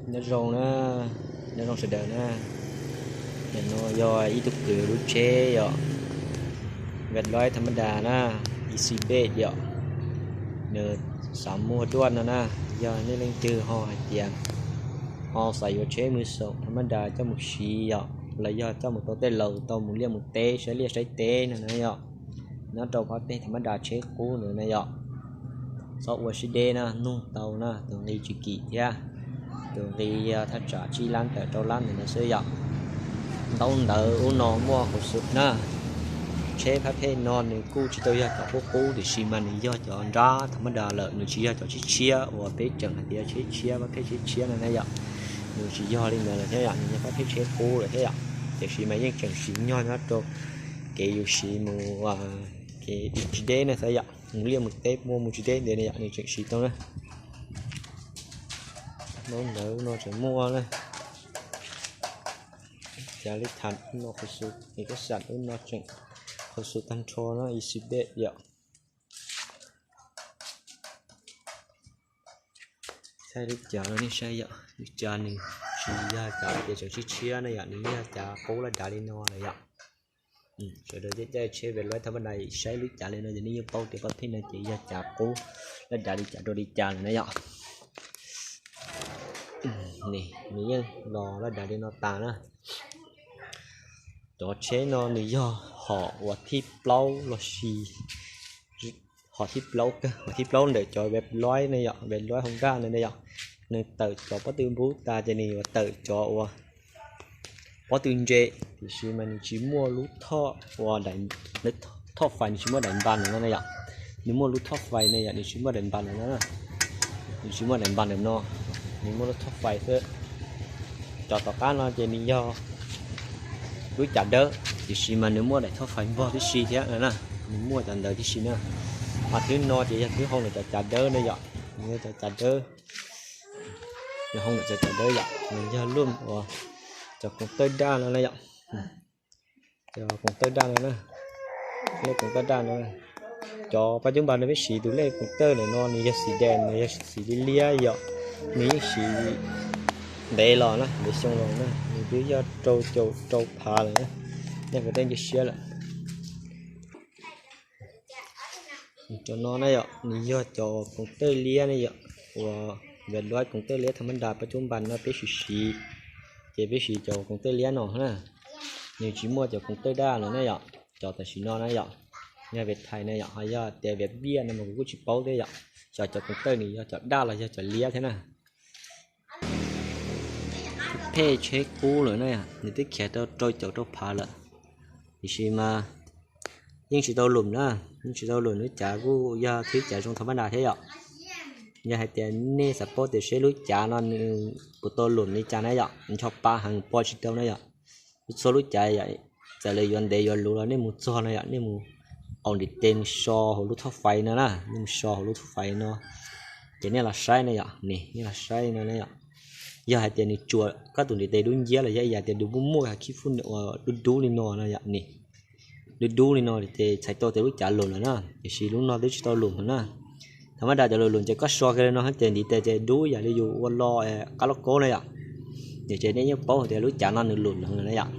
Nyob zoo na, nyob zoo sawv daws na. Nim no yog ib tug kwv lub tsheb yom, Red Light tham ma das na, Easy Bed yom. Nws xav muag duaj no na. Yog nej leej twg ho hais tias ho xav yuav tsheb mus xoom tham ma das coj mus siv yom, los yog coj mus tau tej laus tau mus liaj mus teb, saib liaj saib teb no na yom, nyob rau phab tej tham ma das tsheb qub ntawd na yom, txhob ua sib deb na, nug tau na, tus nqi tsis kim thiab, tus nqi thaj tsam tsib lab tawm rau lab ntawm no xwb yom. Ntaub ntawv ub no muaj hauv xub na. Tsheb phab phej no nws kuj tsis tau yog cov qub qub, tiam sis mas nws yog cov nrab tham ma das lawm, nws tsis yog cov tsheb tshiab uas peb tseem hais tias tsheb tshiab, phab phej tsheb tshiab no na yom. Nws tsis yog li ntawd lawm thiab yom, nws yog phab phej tsheb qub lawm thiab yom. Tiam sis mas yeej tseem siv nyog nyob rau kev yus siv mus kev tsis deb na xav yom, mus liaj mus teb muaj mus tsis deb ntev na yom, nws tseem siv tau na. Ntaub ntawv ub no tseem muaj na. Cav li tham ub no, ib kab sam ub no tseem qhov xub tag nrho no, Easy Bed yom. Saib lub cav no nej saib yom, lub cav nws tsis yog cav tias tseem tshiab tshiab na yom, nws yog cav qub laj dav li no lawm yom. Sawv daws caij caij tsheb Red Light tham ma das saib lub cav li no ces nej yeej paub tias phab phej no ces yog cav qub laj dav li cas rau li cas lawm na yom. Nws yeej los laj dav li no tas na. Cov tsheb no nws yog hom uas thib plaub los sis hom thib plaub kawg, hom thib plaub ntawm cov Red Light ne yom, Red Light Honda ntawd ne yom. Nws tawm cov pob tw npub tas ces nws yuav tawm cov uas pob tw ntse, tiam sis mas nws tsis muaj lub thoj uas, thoj fais nws tsis muaj daim npas ntawm no ne yom. Nws muaj lub thoj fais ne yom, nws tsis muaj daim npas ntawm no. Nws tsis muaj daim npas ntawm no, nws muaj lub thoj fais xwb. Cov tom qab no ces nws yog lub cav dawb, tiam sis mas nws muaj daim thoj fais npog tib si thiab na, nws muaj cov ntawd tib si na. Ho thwb no ces yog thwb hoo ntawm cov cav dawb ne yom, nws yog cov cav dawb, yog hoo ntawm cov cav dawb yom, nws yog lub uas cov koom tawj daj no na yom. Cov koom tawj daj no na, lej koom tawj daj no. Cov pab cub npas no peb siv tus lej koom tawj ntawm no nws yog xim dees, nws yog xim liab liab yom, nws yeej siv ntev los na, ntev xyoo los na, nws twb yog rau caum rau phav lawm na, yog kuv tej ncig siab lawm. Cov no na yom, nws yog cov koom tawj liab ne yom, uas Red Light koom tawj liab tham ma das pab cub npas no peb siv siv, ces peb siv cov koom tawj liab no na. Nws tsis muaj cov koom tawj daj no na yom, cov tam sim no na yom, yog Viettel na yom, ho yog tias Vietbiaj no mas kuv kuj tsis paub thiab yom. Cov, cov koom tawj nws yog cov daj los yog cov liab thiab na. Phej tsheb qub lawm na, nws twb khiav tau rau caum rau phav lawm, tiam sis mas yeej tsis tau lum na, yeej tsis tau lum, lub cav kuj yog thwb cav zoo tham ma das thiab yom. Yog hais tias nej xav paub tias seb lub cav no nws puas tau lum li cas na yom, ncho pa heev pom tsis tau na yom. Txhua lub cav yom, txawm lawv yuav ntev yuav luv los nej mus txog no yom, nej mus au ntiv tes mus so hauv lub thoj fais no na, nej mus so hauv lub thoj fais no, ces nej los saib na yom, nej los saib no na yom. Yog hais tias nws tsuas koj tus ntiv tes dub nciab los yog ib yam tias nws muaj muaj khib fuj uas dub dub li no no yom, dub dub li no ces txhais tau tias lub cav lum lawm na, tiam sis lub no twb tsis tau lum lawm na. Tham ma das cov lum lum ces koj so kiag li no ces ntiv tes ces dub yam li yus ua lo qab lauj kaub na yom. Ces nej yeej paub hais tias lub cav no nws lum lawm na yom.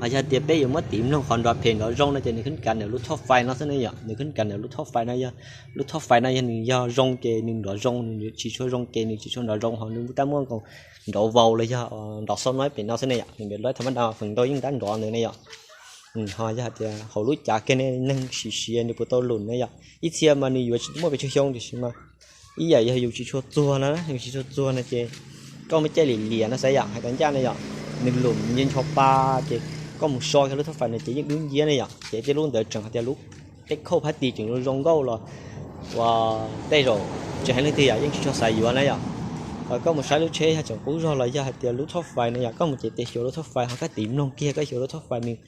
Ho yog tias peb yuav muab tiv mloog qhov nrov phem nrov zoo no ces nws khib kav ntawm lub thoj fais no xwb ne yom, nws khib kav ntawm lub thoj fais no yog, lub thoj fais no yog nws yog zoo ces nws nrov zoo, nws tsis tshua zoo ces nws tsis tshua nrov zoo, ho nws tab muaj nkaus nrov vaus los yog nrov xau no pem no xwb ne yom, nws npe lub tham ma das feem ntau yeej tab nrov ntawd ne yom. Ho yog hais tias hauv lub cav kiag ne neeg siv siv nws puas tau lum ne yom, ib txhia mas nws yuav muaj pes tsawg xyoo tiam sis mas ib yam yog yus tsis tshua txuag na, yus tsis tshua txuag no ces koj muab caij liam liam no xav yom, hais tau ncaj na yom, nws lum nce ncho pa ces koj mus so kiag lub thoj fais no ces yeej dub nciab ne yom, ces tej lub ntawd tseem hais tias lub tej khauj phab tis tseem zoo zoo nkauj los ua tej zaum tsis hais leej twg yom yeej tsis tshua xav yuav na yom. Koj mus saib lub tsheb yog tseem qub zog los yog hais tias lub thoj fais no yom, koj mus cev tes xyuas lub thoj fais ho koj tiv mloog kiag koj xyuas lub thoj fais nws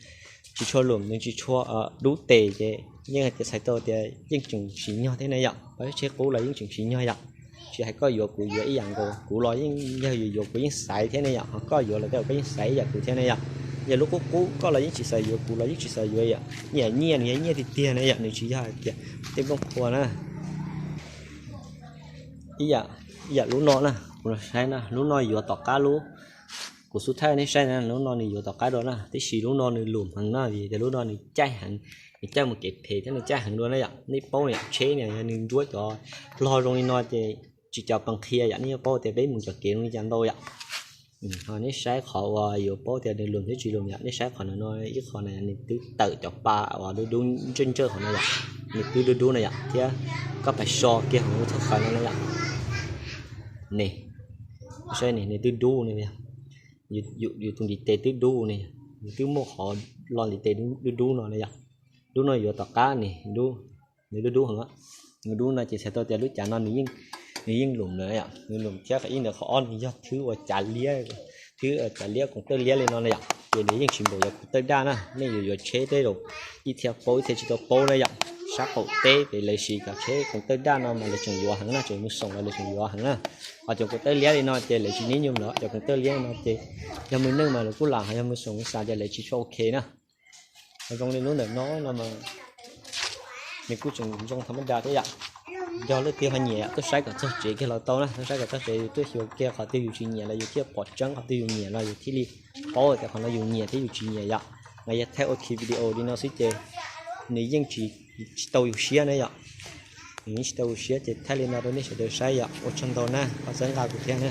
tsis tshua lum nws tsis tshua dub tes ces yeej hais tias txhais tau tias yeej tseem siv nyog thiab ne yom. Pab tsheb qub los yeej tseem siv nyog yom. Tsis hais koj yuav kuv yuav ib yam nkaus, kuv los yeej yog yuav yuav kuv yeej xaiv thiab ne yom, ho koj yuav los tej zaum koj yeej xaiv ib yam kuv thiab ne yom. Yog lub qub qub koj los yeej tsis xav yuav, kuv los yeej tsis xav yuav yom. Nyiaj nyiaj nws yog nyiaj tiag tiag na yom, nws tsis yog hais tias tej nplooj qhua na. Ib yam, ib yam lub no na, Saib na, lub no yuav tom qab lub, kuv xub thaij nej saib na, lub no nws yuav tom qab dua na, tiam sis lub no nws lum heev na, vim tias lub no nws caij heev, nws caij mus kev phem thiab nws caij heev dua na yom. Nej paub yom, tsheb niam yog nws nruab cov hlo zoo li no ces tsis cov pees qhia yom, nej yuav paub tias peb mus cov kev zoo li cas ntau yom. Nej saib qhov uas yuav paub tias nws lum thiab tsis lum yom, nej saib qhov no, ib qho na nws twb tawm cov pa uas dub dub ntsawj ntsawj qhov no yom, nws twb dub dub na yom, thiab koj pais so kiag hauv lub txhab qhawv no na yom. Ne, saib ne, nws twb dub ne, yus tus ntiv tes twb dub ne, nws twb muaj qhov lo ntiv tes dub dub no na yom. Dub no yuav tom qab ne, nws dub dub heev, nws dub no ces txhais tau tias lub cav no nws yeej lum lawm yom, nws lum thiab qhov ib ntawd, qhov ob nws yog thwb uas cav liab, thwb cav liab koom tawj liab li no na yom, ces nws yeej tsis npaum yog koom tawj daj na. Nej yuav yuav tsheb tej zaum ib txhia paub ib txhia tsis tau paub na yom. Sab qaum teb ces lawv siv cov tsheb koom tawj daj no mas lawv tseem yuav heev na, tseem mus xoom los lawv tseem yuav heev na. Ho cov koom tawj liab li no ces lawv tsis nib nyum lawm, cov koom tawj liab li no ces yog mus neej mas lawv kuj lam, ho yog mus xoom mus xav ces lawv tsis tshua ok na. Ho zoo li lub ntawm no no mas nws kuj tseem zoo tham mab da thiab yom. Yog leej twg ho nyiam yom, tuaj saib kom txog tsev kiag los tau na, tuaj saib kom txog tsev, yus tuaj xyuas kiag qhov twg yus tsis nyiam los yus thiaj pom tseeb, qhov twg yus nyiam los yus thiaj li paub tias qhov no yus nyiam thiab yus tsis nyiam yom. Mas yog thaij ua ki video li no xwb ces nws yeej tsis tau yus siab na yom. Nws yeej tsis tau yus siab ces thaij li no rau nej sawv daws saib yom. Ua tsaug ntau na, ho txhawb nqa kuv thiab na.